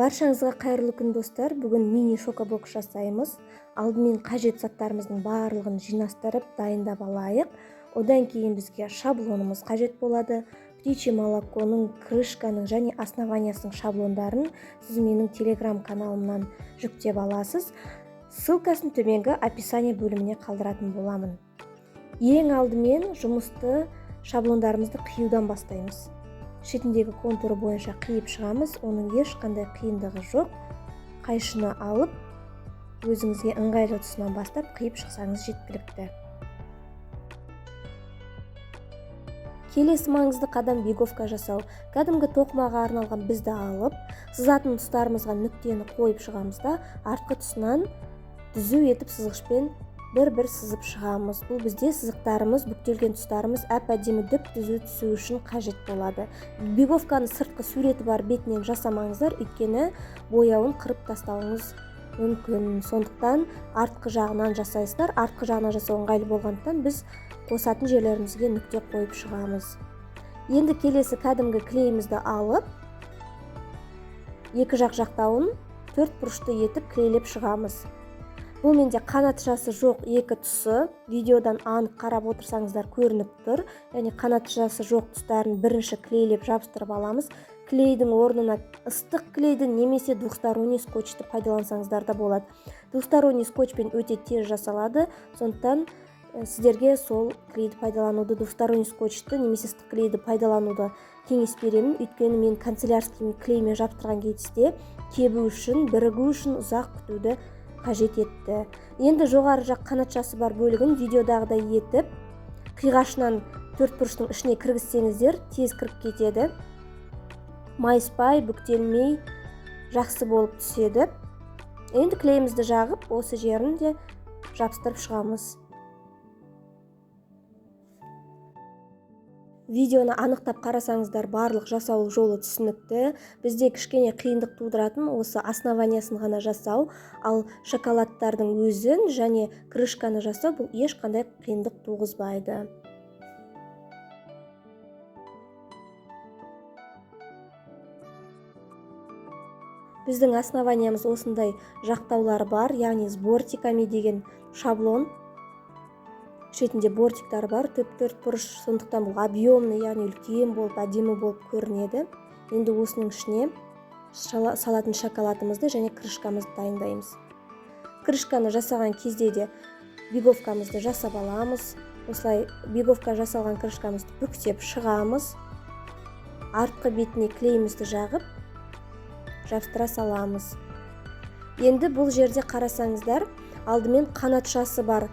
Баршаңызға қайырлы күн, достар. Бүгін мини шокобокс жасаймыз. Алдымен қажет заттарымыздың барлығын жинастырып, дайындап алайық. Одан кейін бізге шаблонымыз қажет болады. Птичье молоконың, крышканың және основаниясының шаблондарын сіз менің телеграм каналымнан жүктеп аласыз. Ссылкасын төменгі описание бөліміне қалдыратын боламын. Ең алдымен жұмысты шаблондарымызды қиюдан бастаймыз. Шетіндегі контуры бойынша қиып шығамыз, оның ешқандай қиындығы жоқ. Қайшыны алып, өзіңізге ыңғайлы тұсынан бастап қиып шықсаңыз жеткілікті. Келесі маңызды қадам — биговка жасау. Кәдімгі тоқымаға арналған бізді алып, сызатын тұстарымызға нүктені қойып шығамыз да, артқы тұсынан түзу етіп сызғышпен бір-бір сызып шығамыз. Бұл бізде сызықтарымыз, бүктелген тұстарымыз әп-әдемі түп-түзу түсу үшін қажет болады. Биговканы сыртқы суреті бар бетінен жасамаңыздар, өйткені бояуын қырып тастауыңыз мүмкін. Сондықтан артқы жағынан жасайсыздар. Артқы жағынан жасау ыңғайлы болғандықтан, біз қосатын жерлерімізге нүкте қойып шығамыз. Енді келесі кәдімгі клейімізді алып, екі жақ жақтауын төрт бұрышты етіп клейлеп шығамыз. Бұл менде қанатшасы жоқ екі тұсы, видеодан анық қарап отырсаңыздар, көрініп тұр. Яғни қанатшасы жоқ тұстарын бірінші клейлеп жабыстырып аламыз. Клейдің орнына ыстық клейді немесе двухсторонний скотчты пайдалансаңыздар да болады. Двухсторонний скотчпен өте тез жасалады, сондықтан сіздерге сол клейді пайдалануды, двухсторонний скотчты немесе ыстық клейді пайдалануды кеңес беремін. Өйткені мен канцелярский клеймен жабыстырған кезде кебу үшін, бірігу үшін ұзақ күтуді қажет етті. Енді жоғары жақ қанатшасы бар бөлігін видеодағыдай етіп қиғашынан төрт бұрыштың ішіне кіргізсеңіздер, тез кіріп кетеді, майыспай, бүктелмей жақсы болып түседі. Енді клейімізді жағып, осы жерін де жабыстырып шығамыз. Видеоны анықтап қарасаңыздар, барлық жасау жолы түсінікті. Бізде кішкене қиындық тудыратын осы основаниясын ғана жасау, ал шоколадтардың өзін және крышканы жасау бұл ешқандай қиындық туғызбайды. Біздің основаниямыз осындай жақтаулары бар, яғни с бортиками деген шаблон. Шетінде бортиктар бар, төп төрт бұрыш, сондықтан бұл объемный, яғни үлкен болып, әдемі болып көрінеді. Енді осының ішіне салатын шоколадымызды және крышкамызды дайындаймыз. Крышканы жасаған кезде де биговкамызды жасап аламыз. Осылай биговка жасалған крышкамызды бүктеп шығамыз, артқы бетіне клейімізді жағып, жабыстыра саламыз. Енді бұл жерде қарасаңыздар, алдымен қанатшасы бар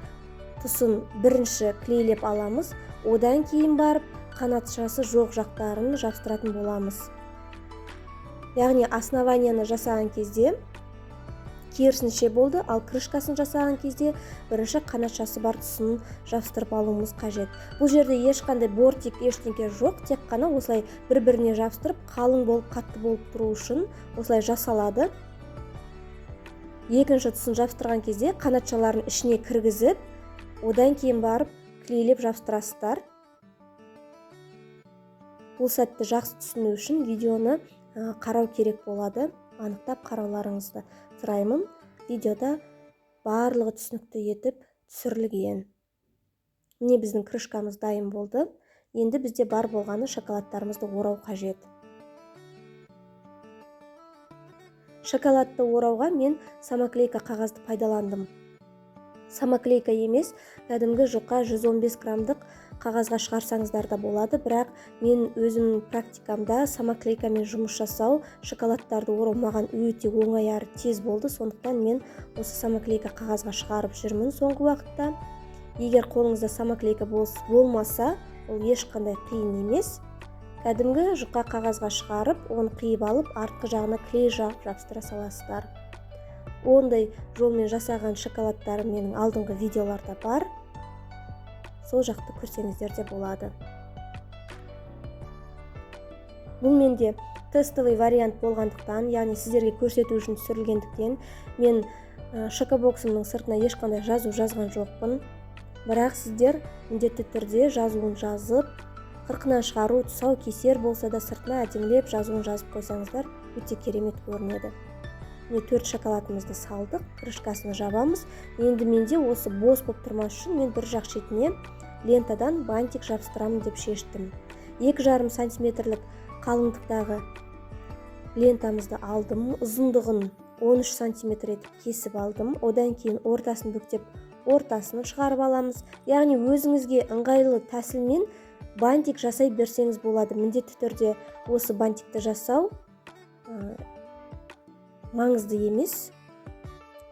тұсын бірінші клейлеп аламыз, одан кейін барып қанатшасы жоқ жақтарын жабыстыратын боламыз. Яғни основанияны жасаған кезде керісінше болды, ал крышкасын жасаған кезде бірінші қанатшасы бар тұсын жабыстырып алуымыз қажет. Бұл жерде ешқандай бортик, ештеңе жоқ, тек қана осылай бір-біріне жабыстырып, қалың болып, қатты болып тұру үшін осылай жасалады. Екінші тұсын жабыстырған кезде қанатшаларын ішіне кіргізіп, одан кейін барып клейлеп жабыстырасыздар. Бұл сәтті жақсы түсіну үшін видеоны қарау керек болады. Анықтап қарауларыңызды сұраймын. Видеода барлығы түсінікті етіп түсірілген. Міне, біздің крышкамыз дайын болды. Енді бізде бар болғаны шоколадтарымызды орау қажет. Шоколадты орауға мен самоклейка қағазды пайдаландым. Самоклейка емес, кәдімгі жұқа 115 граммдық қағазға шығарсаңыздар да болады, бірақ мен өзім практикамда самоклейкамен жұмыс жасау, шоколадтарды орау маған өте оңай әрі тез болды. Сондықтан мен осы самоклейка қағазға шығарып жүрмін соңғы уақытта. Егер қолыңызда самоклейка болмаса, ол ешқандай қиын емес. Кәдімгі жұқа қағазға шығарып, оны қиып алып, артқы жағына клей жағып жабыстыра саласыздар. Ондай жолмен жасаған шоколадтарым менің алдыңғы видеоларда бар, сол жақты көрсеңіздер де болады. Бұл менде тестовый вариант болғандықтан, яғни сіздерге көрсету үшін түсірілгендіктен, мен шокобоксымның сыртына ешқандай жазу жазған жоқпын. Бірақ сіздер міндетті түрде жазуын жазып, қырқынан шығару, тұсау кесер болса да, сыртына әдемілеп жазуын жазып қойсаңыздар. Өте керемет көрінеді. Міне, төрт шоколадымызды салдық, крышкасын жабамыз. Енді менде осы бос болып тұрмас үшін мен бір жақ шетіне лентадан бантик жабыстырамын деп шештім. 2,5 сантиметрлік қалыңдықтағы лентамызды алдым, ұзындығын 13 сантиметр етіп кесіп алдым. Одан кейін ортасын бүктеп, ортасын шығарып аламыз. Яғни өзіңізге ыңғайлы тәсілмен бантик жасай берсеңіз болады. Міндетті түрде осы бантикті жасау маңызды емес.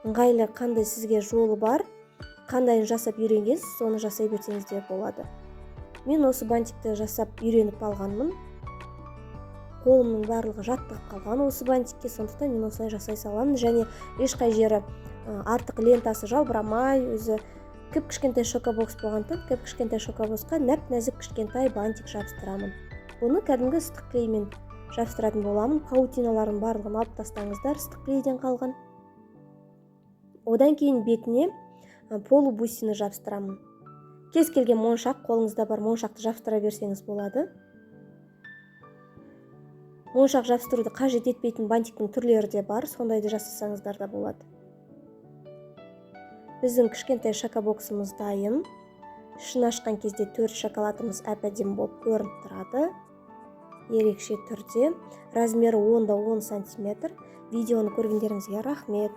Ыңғайлы қандай сізге жолы бар, қандайын жасап үйренгенсіз, соны жасай берсеңіз де болады. Мен осы бантикті жасап үйреніп алғанмын, қолымның барлығы жаттығып қалған осы бантикке, сондықтан мен осылай жасай саламын. Және ешқай жері артық лентасы жалбырамай, өзі кіп кішкентай шокобокс болғандықтан, кіп кішкентай шокобоксқа нәп нәзік кішкентай бантик жабыстырамын. Бұны кәдімгі ыстық клеймен жабыстыратын боламын. Паутиналардың барлығын алып тастаңыздар ыстық клейден қалған. Одан кейін бетіне полубусина жабыстырамын. Кез келген моншақ, қолыңызда бар моншақты жабыстыра берсеңіз болады. Моншақ жабыстыруды қажет етпейтін бантиктің түрлері де бар, сондайды жасасаңыздар да болады. Біздің кішкентай шокобоксымыз дайын. Ішін ашқан кезде төрт шоколадымыз әп әдемі болып көрініп тұрады ерекше түрде. Размері 10 да 10 сантиметр. Видеоны көргендеріңізге рахмет.